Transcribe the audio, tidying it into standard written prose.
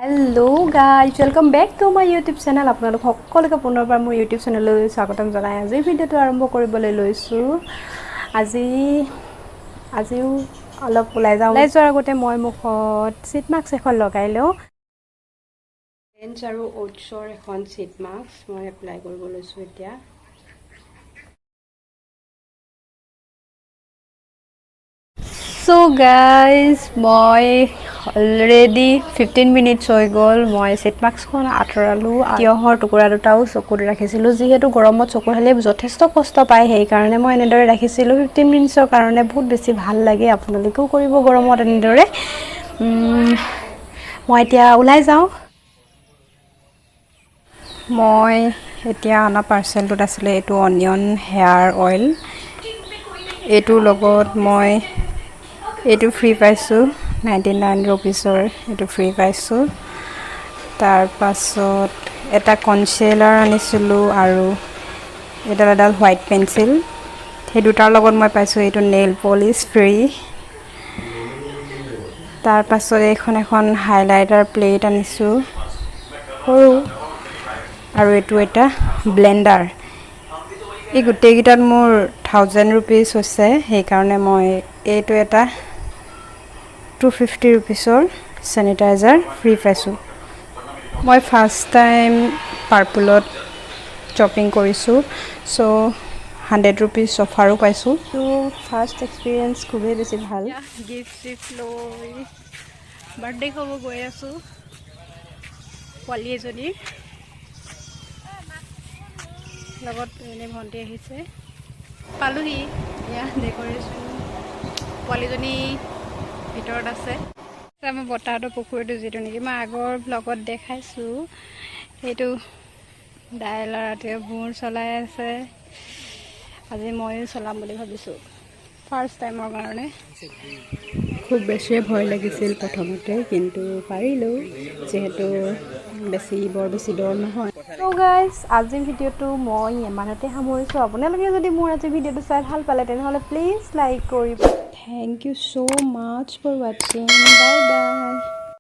Hello guys, welcome back to my YouTube channel. আপোনালোক সকলোকে পুনৰবাৰ মোৰ ইউটিউব চেনেললৈ স্বাগতম জনাই আজিৰ ভিডিঅ'টো আৰম্ভ কৰিবলৈ লৈছোঁ। আজিও অলপ ওলাই যাওঁ। ওলাই যোৱাৰ আগতে মই মুখত চিট মাস্ক এখন লগাই লওঁ। লেন্স আৰু অ'টছৰ এখন চিট মাস্ক মই এপ্লাই কৰিব লৈছোঁ এতিয়া। চ' গাইজ, মই অলৰেডি 15 মিনিটছ হৈ গ'ল, মই চিট মাস্কখন আঁতৰালোঁ। তিয়ঁহৰ টুকুৰা দুটাও চকুত ৰাখিছিলোঁ। যিহেতু গৰমত চকুৰ হালিয়ে যথেষ্ট কষ্ট পায়, সেইকাৰণে মই এনেদৰে ৰাখিছিলোঁ 15 মিনিটছৰ কাৰণে। বহুত বেছি ভাল লাগে। আপোনালোকেও কৰিব গৰমত এনেদৰে। মই এতিয়া ওলাই যাওঁ। মই এতিয়া অনা পাৰ্চেলটোত আছিলে এইটো অনিয়ন হেয়াৰ অইল। এইটোৰ লগত মই এইটো ফ্ৰী পাইছোঁ। 99 ৰুপিজৰ এইটো ফ্ৰী পাইছোঁ। তাৰপাছত এটা কনচিলাৰ আনিছিলোঁ আৰু এডাল এডাল হোৱাইট পেঞ্চিল। সেই দুটাৰ লগত মই পাইছোঁ এইটো নেইল পলিচ ফ্ৰী। তাৰপাছত এইখন এখন হাইলাইটাৰ প্লেট আনিছোঁ সৰু আৰু এইটো এটা ব্লেণ্ডাৰ। এই গোটেইকেইটাত মোৰ 1000 ৰুপিজ হৈছে। সেইকাৰণে মই এইটো এটা 250 ৰুপিজৰ চেনিটাইজাৰ ফ্ৰী পাইছোঁ। মই ফাৰ্ষ্ট টাইম পাৰ্পলত শ্বপিং কৰিছোঁ, চ' 100 ৰুপিজ অফাৰো পাইছোঁ। ত' ফাৰ্ষ্ট এক্সপিৰিয়েঞ্চ খুবেই বেছি ভাল। গিফ্ট চিফ্ট লৈ বাৰ্থডে খাব গৈ আছোঁ পোৱালি এজনীৰ লগত। এনে ভণ্টি আহিছে। পালোহি। এয়া ডেক'ৰেশ্যন। পোৱালীজনী ভিতৰত আছে। আমাৰ বৰ্তাহঁতৰ পুখুৰীটো, যিটো নেকি মই আগৰ ব্লগত দেখাইছোঁ, সেইটো দাই ল'ৰাটোৱে ভোৰ চলাই আছে। আজি ময়ো চলাম বুলি ভাবিছোঁ ফাৰ্ষ্ট টাইমৰ কাৰণে। খুব বেছিয়ে ভয় লাগিছিল প্ৰথমতে, কিন্তু পাৰিলোঁ, যিহেতু বৰ বেছি দ নহয়। ত' গাইজ, আজিৰ ভিডিঅ'টো মই ইমানতে সামৰিছোঁ। আপোনালোকে যদি মোৰ আজিৰ ভিডিঅ'টো চাই ভাল পালে, তেনেহ'লে প্লিজ লাইক কৰিব। Thank you so much for watching. Bye bye.